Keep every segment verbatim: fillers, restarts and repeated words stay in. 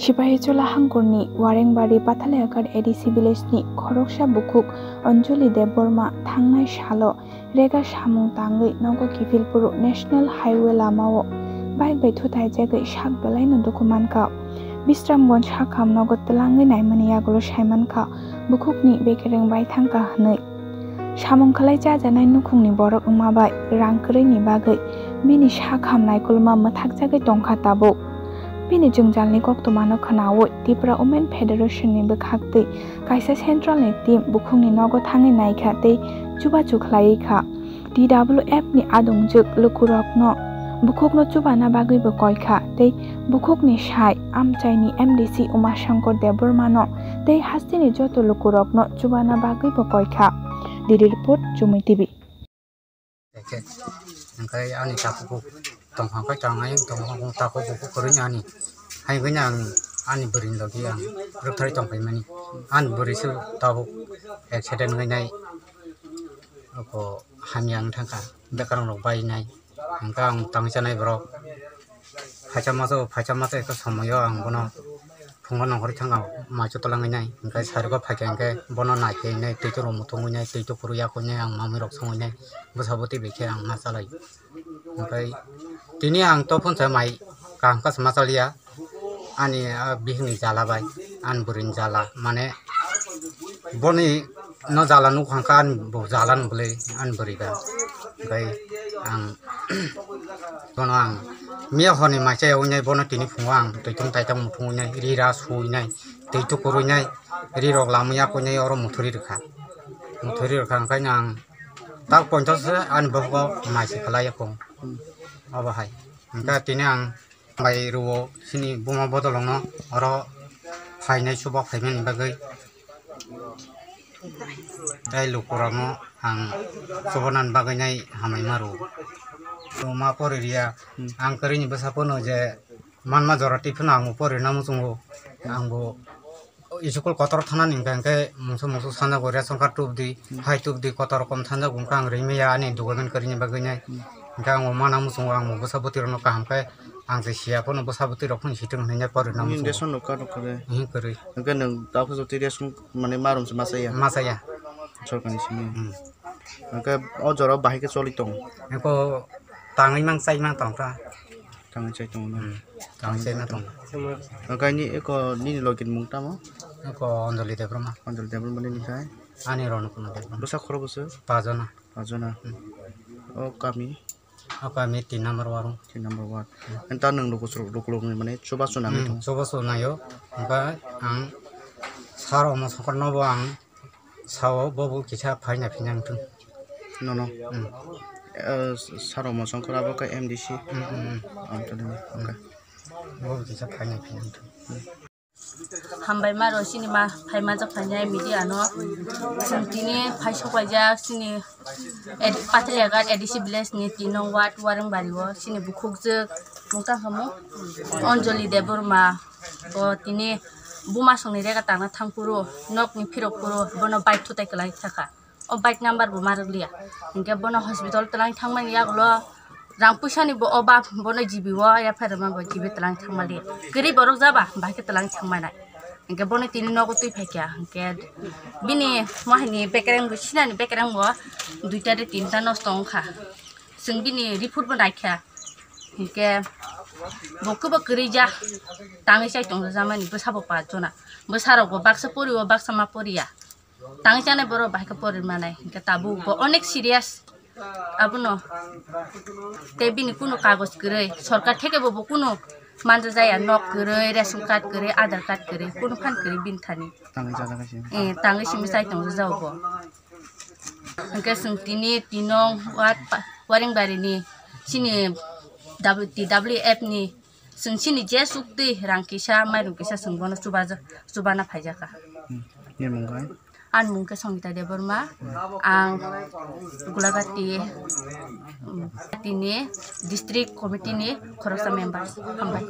Sipahijola hangkurni Warengbari Pathaliagar A D C village ni khoroksa bukhuk Anjali Debbarma thangnai salo rega samung tangwi nogo kiphil phuru National Highway lamao bike bai thutaijagwi sak belaino dukhu mankha. Bisramganj hakham nogo twlangwi naimani yagulo saimankha bukhukni bekereng bai thangkha hwnwi. Samung khlai chajanai nukhungni borok wngma bai rang kwrwini bagwi bini sak ham naikolma mwthakjagwi tongkha tabuk. Bini jwngjalni koktwmano khwnaui Tipra Women Federation ni bwkhaktwi kaisa central ni team bukhukni nogo thangwi naikha tei chubachu khlaiwi kha. T W F ni adongjwk lukurokno bukhukno chubana bagwibo koikha tei bukhukni sai amchaini M D C Umashankar Debbarmano tei hasteni joto lukurokno chubana bagwibo koikha. Didi report, Chumui T V. Hingke, hingke ani takhuk tongphang khe tangnai, tongphang takhuk bukhuk kwrwini ani. Hai hingke ang ani bwrwini logi ang rwktharwi tongphaimani. Ani bwrwi se tabuk accident wngwi nai, oko hamya wng thangkha, bekarangrok bainai. Hingke ang tangwi chanai borok. Phaisa masa o, phaisa masa ekha somoyo ang bono phungo nongkhorwi thangkha, maichu twlangwi nai. Hingke sarigo phaikha hingke bono naikhe nai, twi chwlwng muthungwi nai, twi tukurwi yakhwi nai, ang mamwi rok songwi nai, bwsa bwtwi bai khe ang ma chalai. Hingke tini ang to phunsa mai kaham khe ma chaliya, ani, ah, bihikni jala bai, ani bwrwini jala, mane boni no jala nuk hangkha, ani bo jala nuk le, ani bwrwi ba. Hingke ang bono ang miya horni maisa ya wngya, bono tini phungo ang twi tong tai tong muthung wngya, ri ra su wngya, twi tukur wngya, ri rok lamwi ya kwnwi oro muthuri rwkha, muthuri rwkha, hingke ang tak ponchash se ani bokhok mai se khlai ya kho, obo hai. Hingke tini ang bai rwo sini buma bodolongno oro phainai chuba phaimani bagwi. Tei lukurokno ang chubanani bagwi nai hamai ma rwo. Chuma pori riya, ang kwrwini bwsa phano je manma jora twi phano ang bo pori na muchungo. Ang bo school kotor thanani hingka hingke mungsa mungsa sanjago, ration card tubdi, hai tubdi, kotor rokom sanjago, hingka ang rimaya ani document kwrwini bagwi nai. Hingke ang bo mana muchungo, ang bo bwsa bwtwi rokno kaham khe ang je siya phano bwsa bwtwi rok phano situng hinwi pori na muchungo. Ration rok ka rok khe? Hing kwrwi. Hingke nwng tabuk jotwi ration mane marum se machaya? Machaya. Sorkarni simi. Hmm. Hingke o jora bahai khe choli tongo? Eko tangwi mang chai mang tong ta. Tangwi chai tongo no? Hmm. Tangwi chai mang tong. Hingke ni eko nini logi ni mung tamo? Eko Anjali Debbarma. Anjali Debbarma nini khai? Ani Ronukuma Debbarma. Bwsa khoro bwswk? Pajona. Pajona. Hmm. O kami? O kami tin number ward. Tin number ward. Enta nwng luku chwrwk luku luku ni mane chubachu nangwi tongo. Hmm, chubachu naio. Hingke ang sar omo songkar no bo ang sao, bo bo kisa phaina phinang thung. Nono? Hmm. Eh, sar omo songkar abo khe M D C. Hmm, hmm, hmm. Ang tadi. Hmm. Oke. Bo bo kisa phaina phinang thung. Hambai ma rw sini ma phai manjak phainai media no. Chwng tini phai sok paijak sini Ed-, Pathaliagar A D C village ni tin nong ward Warengbari o sini bukhukjwk mungtang khamu Anjali Debbarma o tini buma songni rega tangna thang phuru nokni phirok phuru bono bike thutai kwlai thaka. O bike number bo ma rwkliya. Hingke bono hospital twlang thangmani yagulo rang puisani bo obab, bono G B o ya phairokma bo G B twlang thangmaliya. Kwrwi borok jaba, bahai khe twlang thangmanai. Hingke bono tini nogo twi phaikha. Hingke bini wahini bekereng bo sinani bekereng bo duita de tinta nosto wngkha. Chwng bini report bo naikha. Hingke bo kwbo kwrwi ja tangwi chai tongjakmani bwsa bo pachona. Bwsarok bo baksa pori o, baksa ma poriya. Tangwi chanai borok bahai khe pori manai, hingke tabuk bo onek serious. Abono tei bini kunu kagoj kwrwi, sorkar theke bo, bo kunu manja jaya, nok kwrwi, ration card kwrwi, Aadhaar card kwrwi, kunu phan kwrwi bini thani. Tangwi chajak hai se. Eh, tangwi simi chai tong jao bo. Hingke chwng tini tinong wat pa-, Warengbari ni sini W T W F ni chwng sini je suk twi rang kisa, mairum kisa chwng bono chubaja-, chubana phaijaka. Hmm. Ni mung khe? Ani mung khe Songita Debbarma, ang Gulagati, um, tini district committee ni khoroksa member. Hambai.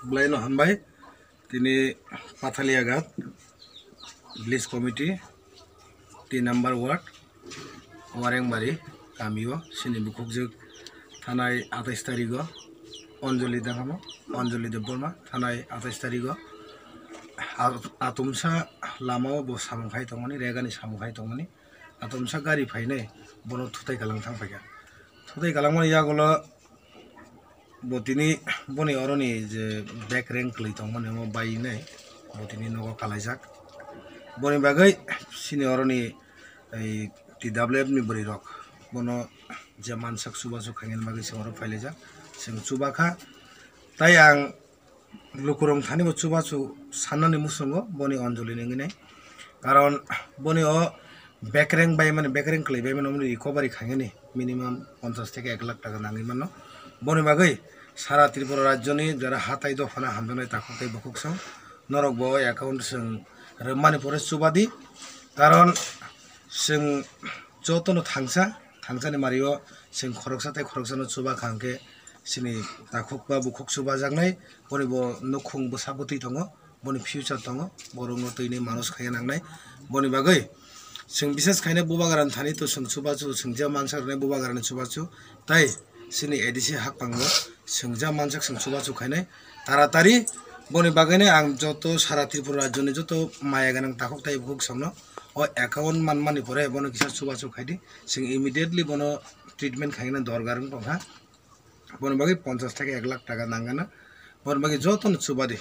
Bwlaino hambai. Tini Pathaliagar Village Committee, tin number ward, Warengbari kamio, sini bukhukjwk thanai atais tarigo. Anjali Debbarma, Anjali Debbarma, thanai atais tarigo. At-, atumsa lamao bo samung khai tongmani, regani samung khai tongmani. Atumsa gari phainai, bono thutai kalang thang phaikha. Thutai kalangmani yagulo bo tini boni oroni je bekreng kwlwi tongmani omo bainai, bo tini nogo kalaijak. Boni bagwi sini oroni ei T W F ni bwrwi rok bono je mansak chubachu khainani bagwi chwng oro phailaijak, chwng chubakha. Tai ang lukurok thani bo chubachu sannani muchungo boni Anjali ni wngwi nai. Karon boni o bekreng bai mani, bekreng kwlwi bai mani, omoni recovery khainani minimum ponchash theke ek lakh taka nangwi mano. Boni bagwi sara Tripura rajyoni jora hatai dophano hamjaknai takhuk tei bukhuk song norok bo account chwng rwmani pore chubadi. Karon chwng jotono thangsa, thangsani mario chwng khoroksa tei khoroksano chuba kha hwnkhe chini takhuk ba bukhuk chubajaknai, boni bo nukhung bwsa bwtwi tongo, boni future tongo, borokno twini manus khaiya nangnai. Boni bagwi chwng bises khaina bubagrani thani to chwng chubachu, chwng je mansa rwnai bubagrani chubachu, tai chini A D C hakpango chwng je mansak chwng chubachu khainai. Taratari boni bagwino ang joto sara Tripura rajyoni joto maya gwnang takhuk tai bukhuk songno o account manmani pore bono kisa chubachu khaidi, chwng immediately bono treatment khaina dorkar wng tongkha. Boni bagwi ponchash theke ek lakh taka nangana, boni bagwi jotono chubadi.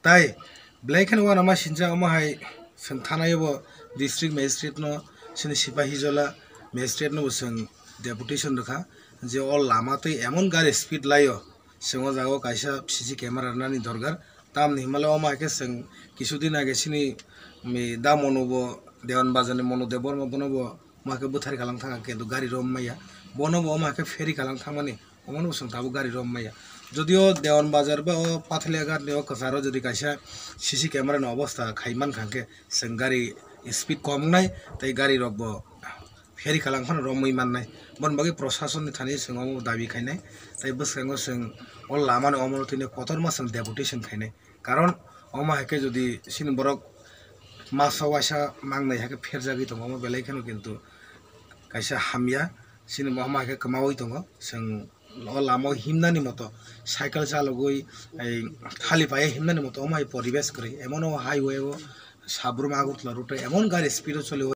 Tai belai kheno uanama sinjak, omo hai chwng thanai bo district magistrate no, chini sipahi jola magistrate no bo chwng deputation rwkha je o lama twi emon gari speed laio, chwng o jaga o kaisa C C camera rwnani dorkar. Tamni hwnmale omo hai khe chwng kisu din age chini, mi, da Monu bo, Dewan Bazar ni Monu Debbarma, bono bo omo hai khe bwthari kalang thangkha, kintu gari rom maya, bono bo omo hai khe ferry kalang thangmani. Omono bo chwng tabuk gari rom maya. Jodio Dewan Bazar ba o Pathalia Ghat ni o kwcharo jodi kaisa C C camera ni obostha khai mankha hwnkhe chwng gari speed kom wngnai tei gari rok bo ferry kalang phano romwi mannai. Boni bagwi prosason ni thani chwng omo dabi khainai tei bwskango chwng o lama ni omono tini kotorma chwng deputation khainai. Karon omo hai khe jodi chini borok masa waisa mangnai hai khe pherjagwi tongo, omo belai kheno kintu kaisa hamya. Chini omo hai khe kwmaui tongo, chwng o lama o himnani moto, cycle chalogwi, ei, thali paiya himnani moto, omo hai poribesh kwrwi. Emon o highway o Sabrum Agartala route o emon gari speed o choli.